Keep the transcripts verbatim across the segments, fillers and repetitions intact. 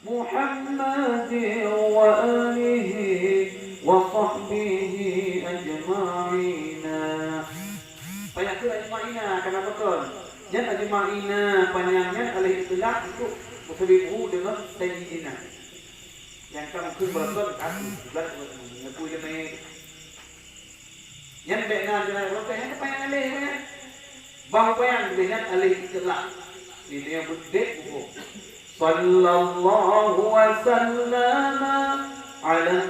Muhammadin wa alihi wa sahbihi ajma'ina. Payah keu ajma'ina, kenapa kon? Nyan ajma'ina panyang nyan aleh itlaq untuk meusabe buhu deungon sayyidina. Nyang ka meukeun beureuson ka, bukan meukeun leumeh. Nyan bèk na jalan rokok, nyan payah aleh, ya. Bah payah aleh, nyan aleh itlaq. Di dunia beudek buku. Sallallahu wa sallama ala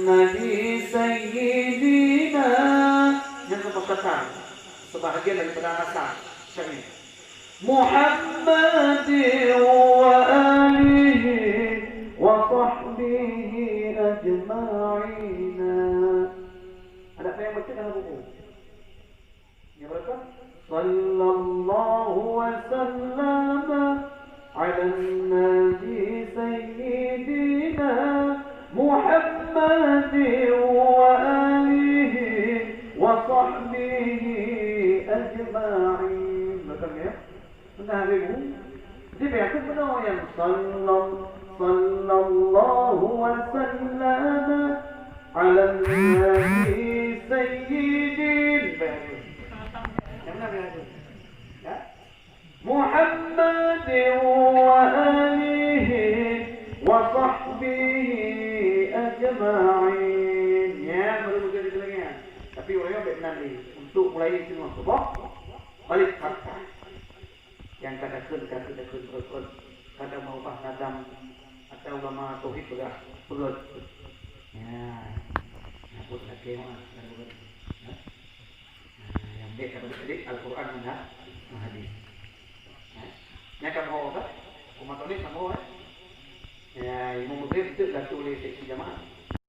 nabi sayyidina. Nyan keupeukatan. Sebahagian daripada rasa syair. Muhammadin wa alihi wa sahbihi ajma'ina. Ada apa yang baca dalam buku? Yang berapa? Sallallahu wa sallama ala nabi sayyidina Muhammadin wa alihi wa sahbihi ajma'in. Belakang ya. Benar, Ibu? Jadi, biasa benar yang sallam-, sallallahu wa sallama ala nabi sayyidin. Yang benar, ya? Ya? Muhammadin wa alihi wa sahbihi ajma'in. Ya, baru begitu lagi, ya. Tapi orang yang baik nanti untuk mulai semua sebab balik fakta. Nyang ka takheun, ka takheun, ka takheun, ka tameubah nadam, atawa ulama tauhid peugah, peugah. Ya. Nah, buet lakée mah, kan bukan. Ya. Nah, nyang bèk ka teubiet Al-Quran ngon ha-, ngon hadis. Ya. Nyang ka meuho ka? Umat tauhid ka meuho, eh? Ya, Imam Bukhari beutôi laju lé seksi jamaah.